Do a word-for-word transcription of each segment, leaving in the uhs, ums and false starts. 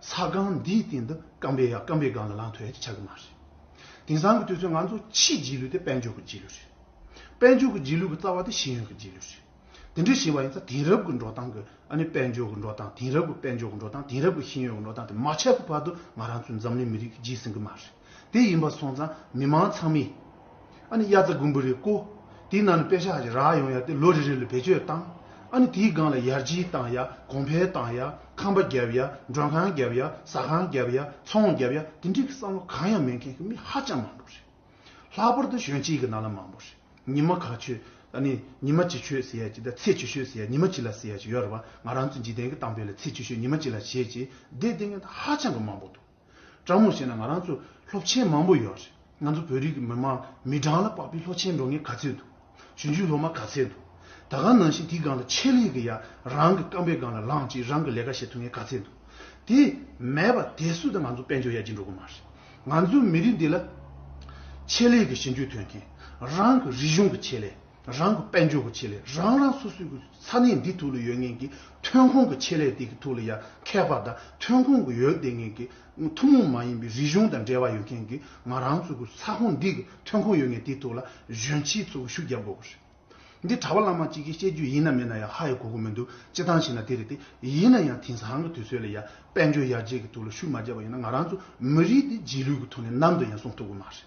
ས་སྒང་འདིའི་སྟེང་དུ་རྐང་པའི་ཡ་རྐང་པའི་སྒང་ལ་ལངས་ཐུབ་ཡ་ཅིག་ཆགས་ཀྱི་མ་རེད། དེང་སང་གི་དུས་ཚོད་ང་ཚོ་ཕྱིའི་རྗེས་ལུས་དེ་དཔལ་འབྱོར་གྱི་རྗེས་ལུས་རེད། དཔལ་འབྱོར་གྱི་རྗེས་ལུས་ཀྱི་རྩ་བ་དེ་ཤེས་ཡོན་གྱི་རྗེས་ལུས་རེད། དེ་འདྲ་བྱས་པ་ཡིན་ཙང་དེང་རབས་ཀྱི་འགྲོ་སྟངས་ཀྱི་ཨ་ནི་དཔལ་འབྱོར་གྱི་འགྲོ་སྟངས། དེང་རབས་ཀྱི་དཔལ་འབྱོར་གྱི་འགྲོ་སྟངས། དེང་རབས་ཀྱི་ཤེས་ཡོན་གྱི་འགྲོ་སྟངས་དེ་མ་ཆགས་ཀྱི་བར་དུ་ང་རང་ཚོའི་འཛམ་གླིང་མི་རིགས་ཀྱི་རྗེས་ཟིན་གྱི་མ་རེད། དེ་ཡིན་པ་སོང་ཙང་མི་མང་ཚང་མས་ཨ་ནི་དབྱར་རྩྭ་དགུན་འབུ་རེ་བརྐོ། དེའི་ནང་ནས་པེ་ཤག་ཅིག་རག་ཡོང་ཡ་དེ་ལོ་རེ་རེ་ལ་བེད་སྤྱོད་བཏང་། ཨ་ནི་དེའི་སྒང་ལ་ཡར་རྒྱས་བཏང་ཡ། གོང་འཕེལ་བཏང་ཡ། ཁང་པ་བརྒྱབ་ཡ། མགྲོན་ཁང་བརྒྱབ་ཡ། ཟ་ཁང་བརྒྱབ་ཡ། ཚོང་བརྒྱབ་ཡ། དེ་འདྲའི་བསམ་བློ་གང་ཡང་མེད་མཁན་གྱི་མི་ཧ་ཅང་མང་པོ་རེད། ལྷག་པར་དུ་གཞོན་སྐྱེས་ཀྱི་ནང་ལ་མང་པོ་རེད། ཉི་མ་ག་ཆོད། ཨ་ནི་ཉི་མ་གཅིག་ཆོད་ཟེར་ཡ་ཅིག་དང་། ཚེ་གཅིག་ཤོས་ཟེར་ཡ། ཉི་མ་གཅིག་ལ་ཟེར་ཡ་ཅིག་ཡོད་རེད་བ། ང་རང་ཚོ་འཇིག་རྟེན་གྱི་གཏམ་དཔེ་ལ་ཚེ་གཅིག་ཤོས་ཉི་མ་གཅིག་ལ་བྱེད་ཅིག་བསྡད་བསྡད་མཁན་དེ་ཧ་ཅང་གི་མང་པོ་འདུག་དྲང་མོ་བཤད་ན་ང་རང་ཚོ་སློབ་ཆེན་མང་པོ་ཡོད་རེད། ང་ཚོ་བོད་རིགས་ཀྱི་མི་མང་མི་གྲངས་ལ་དཔག་པའི་སློབ་ཆེན་འགྲོ་མཁན་ག་ཚད་འདུག་ཞིབ་འཇུག་སློབ་མ་ག་ཚད་འདུག་ད་ག་ནང་བཞིན་དེའི་སྒང་ལ་ཆེད་ལས་ཀྱི་ཡ་རང་གི་རྐང་པའི་སྒང་ལ་ལངས་ཅིག་རང་གི་ལས་ཀ་བྱེད་ཐུབ་མཁན་ག་ཚད་འདུག་དེ་མེད་པ་དེ་སུ་དང་ང་ཚོ་དཔལ་འབྱོར་ཡར་རྒྱས་འགྲོ་གི་མ་རེད། ང་ཚོའི་མི་རིགས་འདི་ལ་ཆེད་ལས་ཀྱི་ཞིབ་འཇུག་ཐོན་མཁན། རང་གི་རིག་གཞུང་གི་ཆེད་ལས། རང་གི་དཔལ་འབྱོར་གྱི་ཆེད་ལས། རང་རང་སོ་སོའི་གི་ས་གནས་འདི་ཐོག་ལ་ཡོད་མཁན་གྱི་ཐོན་ཁུངས་ཀྱི་ཆེད་ལས་དེ་གི་ཐོག་ལ་ཡ་མཁས་པ་དང་། ཐོན་ཁུངས་ཀྱི་ཡོད་བསྡད་མཁན་གྱི་ཐུན་མོང་མ་ཡིན་པའི་རིག་གཞུང་དང་འབྲེལ་བ་ཡོད་མཁན་གྱི་ང་རང་ཚོ་གི་ས་ཁོངས་འདི་གི་ཐོན་ཁུངས་ཡོད་མཁན་དེའི་ཐོག་ལ་གཞོན་སྐྱེས་ཚོ་གི་ཤུགས་རྒྱབ་དགོས་པ་རེད། འདི་གྲྭ་པ་བླ་མ་གཅིག་གིས་བཤད་རྒྱུ་ཡིན་ན་མིན་ན་ཡང་ཧ་ཡང་གོ་གི་མི་འདུག་སྤྱིར་བཏང་བྱས་ན་དེ་རེད་དེ། ཡིན་ན་ཡང་དེང་སང་གི་དུས་ཚོད་ལ་ཡང་དཔལ་འབྱོར་ཡར་རྒྱས་ཀྱི་ཐོག་ལ་ཤུགས་མ་བརྒྱབ་པ་ཡིན་ན། ང་རང་ཚོ་མི་རིགས་འདི་རྗེས་ལུས་ཀྱི་ཐོག་ནས་ནམ་དུ་ཡང་སོང་ཐུབ་གི་མ་རེད།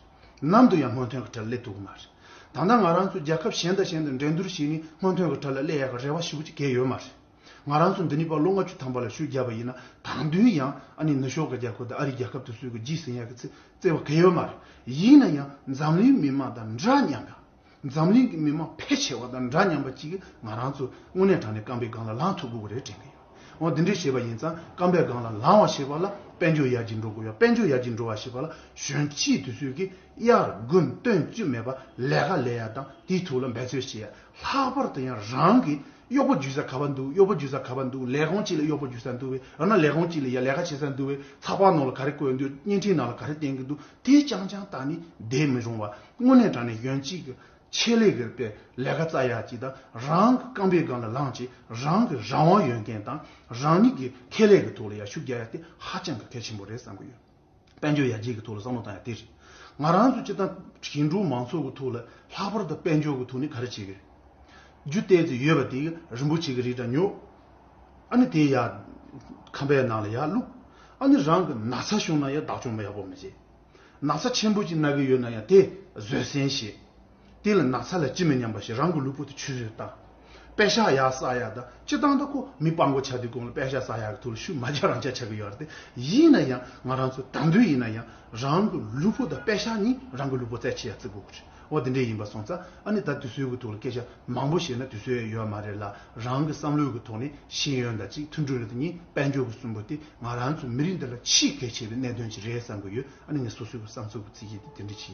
ནམ་དུ་ཡང་སྔོན་ཐོན་གྱི་གྲལ་ལ་སླེབས་ཐུབ་གི་མ་རེད། ད་ལྟ་ང་རང་ཚོ་རྒྱལ་ཁབ་གཞན་དང་གཞན་དང་འགྲན་བསྡུར་བྱས་ནས་སྔོན་ཐོན་གྱི་གྲལ་ལ་སླེབས་ཡག་གི་རེ་བ་ཞེ་པོ་ཅིག་གང་ཡང་ཡོད་མ་རེད། ང་རང་ཚོ་འདི་ནས་ཕར་ལོ་ལྔ་བཅུ་ཐམ་པ་ལ་ཤུགས་བརྒྱབ་པ་ཡིན་ན། ད་དུང་ཡང་ཨ་ནི་ནུབ་ཕྱོགས་ཀྱི་རྒྱལ་ཁབ་དང་ཨ་རིའི་རྒྱལ་ཁབ་དེ་ཚོའི་གི་རྗེས་ཟིན་ཡག་གི་རྩེ་བ་གང་ཡང་ཡོད་མ་རེད། ཡིན་ན་ཡང་འཛམ་གླིང་མི་མང་དང་འདྲ་མཉམ་པ། འཛམ་གླིང་གི་མི་མང་ཕལ་ཆེ་བ་དང་འདྲ་མཉམ་པ་ཅིག་གིས་ང་རང་ཚོ་དངོས་གནས་དྲང་གནས་རྐང་པའི་སྒང་ལ་ལངས་ཐུབ་དགོས་ཀྱི་རེད་དྲན་གྱི་ཡོད། འོ་འདི་འདྲས་བྱས་པ་ཡིན་ཙང་རྐང་པའི་སྒང་ལ་ལངས་པ་ཞེས་པ་ལ་དཔལ་འབྱོར་ཡར་རྒྱས་འགྲོ་དགོས་ཡ། དཔལ་འབྱོར་ཡར་རྒྱས་འགྲོ་བ་ཞེས་པ་ལ་གཞོན་སྐྱེས་དེ་ཚོས་ཀྱི་དབྱར་དགུན་སྟོན་བཅུ་མེད་པར་ལས་ཀ་ལས་ཡ་དང་དེའི་ཐོག་ལ་འབད་རྩོལ་བྱེད་ཡ། ལྷག་པར་དུ་ཡང་རང་གི་གཡོག་པོ་འཇུག་ས་ག་པར་འདུག་གཡོག་པོ་འཇུག་ས་ག་པར་འདུག་ལས་ཁུངས་གཅིག་ལ་གཡོག་པོ་འཇུག་ས་འདུག་པས། འོ་ན་ལས་ཁུངས་གཅིག་ལ་ཡ་ལས་ཀ་བྱེད་ས་འདུག་པས། ཚགས་པར་ནང་ལ་ག་རེ་བཀོད་འདུག་བརྙན་འཕྲིན་ནང་ལ་ག་རེ་བསྟན་གྱི་འདུག་དེ་རྐྱང་རྐྱང་བལྟས་ནས་བསྡད་མི་རུང་བ། དངོས་གནས་དྲང་གནས་གཞོན་སྐྱེས་ཀྱི་ཆེད་ལས་ཀྱི་དཔེ་ལས་ཀ་བཙལ་ཡག་ཅིག་དང་། རང་གི་རྐང་པའི་སྒང་ལ་ལངས་བྱས་རང་གི་རང་དབང་ཡོད་མཁན་དང་རང་ཉིད་ཀྱི་ཁེ་ལས་ཀྱི་ཐོག་ལ་ཡ་ཤུགས་རྒྱག་ཡ་དེ་ཧ་ཅང་གི་གལ་ཆེན་པོ་རེད་བསམ་གྱི་ཡོད། དཔལ་འབྱོར་ཡར་རྒྱས་ཀྱི་ཐོག་ལ་བསམ་བློ་བཏང་ཡ་དེ་རེད། ང་རང་ཚོ་སྤྱིར་བཏང་ཞིང་འབྲོག་མང་ཚོགས་ཀྱི་ཐོག་ལ་ལྷག་པར་དུ་དཔལ་འབྱོར་གྱི་ཐོག་ནས་ག་རེ་བྱེད་ཀྱི་རེད། རྒྱུ་ཏོག་ཙམ་ཡོད་པ་དེ་རིན་པོ་ཆེ་གི་རིགས་འདྲ་ཉོ། ཨ་ནི་དེ་ཡ་ཁང་པའི་ནང་ལ་ཡར་བླུགས། ཨ་ནི་རང་གི་ན་ཚ་བྱུང་ན་ཡང་བདག་སྐྱོང་མ་ཡག་པོ་མི་བྱེད། ན་ཚ་ཆེན་པོ་ཅིག་ན་གི་ཡོད་ན་ཡང་དེ་བཟོད་བསྲན་བྱེད། དེ་ལ་ན་ཚ་ལ་ཅི་མི་སྙམ་པ་ཞིག་རང་གི་ལུས་པོ་དེ་ཆུད་ཟོས་བཏང་། པེ་ཤག་ཡར་བསགས་ཡ་དང་། སྤྱིར་བཏང་ད་ཁོ་མི་དཔའ་མགོ་ཆགས་དུས་གོང་ལ་པེ་ཤག་བསགས་ཡ་གི་ཐོག་ལ་ཤུགས་མ་རྒྱག་རང་རྒྱག་ཆགས་གི་ཡོད་རེད་དེ། ཡིན་ན་ཡང་ང་རང་ཚོ་ད་དུང་ཡིན་ན་ཡང་རང་གི་ལུས་པོ་དང་པེ་ཤག་གཉིས་རང་གི་ལུས་པོ་རྩ་ཆེ་ཡ་བརྩི་དགོས་ཀྱི་རེད། འོ་དེ་འདྲས་ཡིན་པ་སོང་ཙང་ཨ་ནི་ད་དུས་ཚོད་ཀྱི་ཐོག་ལ་སྐད་ཆ་མང་པོ་བཤད་ན་དུས་ཚོད་ཡོད་མ་རེད་ལ། རང་གི་བསམ་བློའི་གི་ཐོག་ནས་ཤེས་ཡོན་དང་གཅིག་མཐུན་སྒྲིལ་དང་གཉིས་དཔལ་འབྱོར་གྱི་གསུམ་པོ་དེ་ང་རང་ཚོ་མི་རིགས་འདི་ལ་ཆེས་གལ་ཆེ་བའི་གནད་དོན་ཅིག་རེད་བསམ་གྱི་ཡོད། ཨ་ནི་ངས་སོ་སོའི་གི་བསམ་ཚུལ་གྱི་ཚིག་གི་དེ་འདྲ་ཅིག་ཡིན།